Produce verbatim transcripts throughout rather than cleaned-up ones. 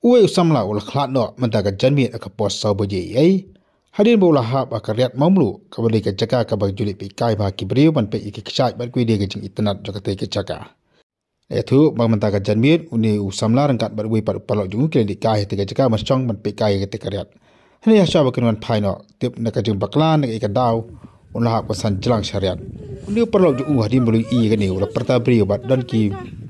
Uwei u samla u la khlad noh mynta ka janmiet ha ka por saw baje eiei, hadien ba u la hap ha ka riat Mawmluh, kaba dei ka jaka kaba ju leit peit kai bha ki briew ban peit ïa ki kshaid bad kiwei de ka jingitynnad jong katei ka jaka. La ïathuh ba mynta ka janmiet une u samla ryngkat bad uwei pat u paralok jong u ki la leit kai ha katei ka jaka ban shong ban peit kai ha katei ka riat. Hynrei hashuwa ba kin wan phai noh, tip na ka jingbakla na kaei ka daw, u la hap ban san jlang sha riat. Une u paralok jong u, hadien ba u la ïohi ïa kane, u la pyrta briew bad don ki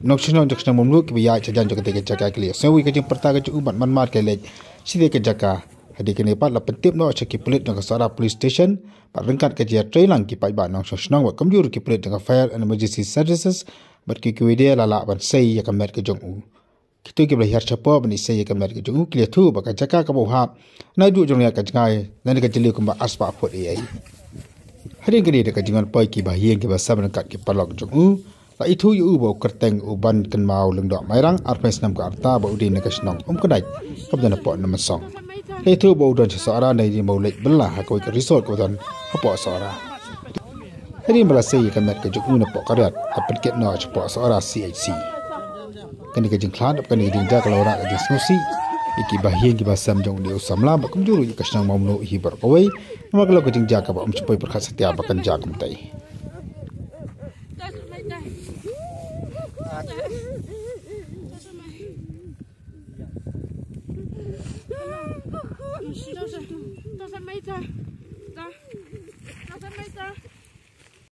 nongshong shnong jong ka shnong Mawmluh kiba ïaid shajan jong katei ka jaka, ki la ïohsngew ïa ka jingpyrta ka jong u bad man mad ki la leit sha katei ka jaka. Hadien kane pat la pyntip noh sha ki pulit jong ka Sohra Police Station bad ryngkat ka jingïatreilang ki paidbah nongshong shnong bad kumjuh ruh ki pulit jong ka Fire and Emergency Services bad kiwei kiwei de la lah ban sei ïa ka met ka jong u. Kito kiba la hiar shapoh ban ïasei ïa ka met ka jong u ki la ïathuh ba ka jaka kaba u hap naduh jong riat ka jngai lane ka jylliew kumba arspah phut eiei. Hadien kane, da ka jingwan poi ki bahaïing ki bahasem ryngkat ki paralok jong u, la ithuh ïa u ba u kyrteng u Bankynmaw Lyngdoh Mairang, arphew snem ka rta, ba u dei na ka shnong Umknait kaba don hapoh Nongmynsong. La ithuh ba u don sha Sohra na ka dei ba u leit bylla ha kawei ka resort kaba don hapoh Sohra. Hadien ba la sei ïa ka met ka jong u napoh ka riat, la pynkit noh shapoh Sohra C H C. Kane ka jingkhlad bad kane ka jingjia ka la wanrah ka jingsngewsih ïa ki bahaïing ki bahasem jong une u samla bad kumjuh ruh ïa ka shnong Mawmluh hi baroh kawei, namar ka long ka jingjia kaba ym shym poi pyrkhat satia ba kan jia kumtei.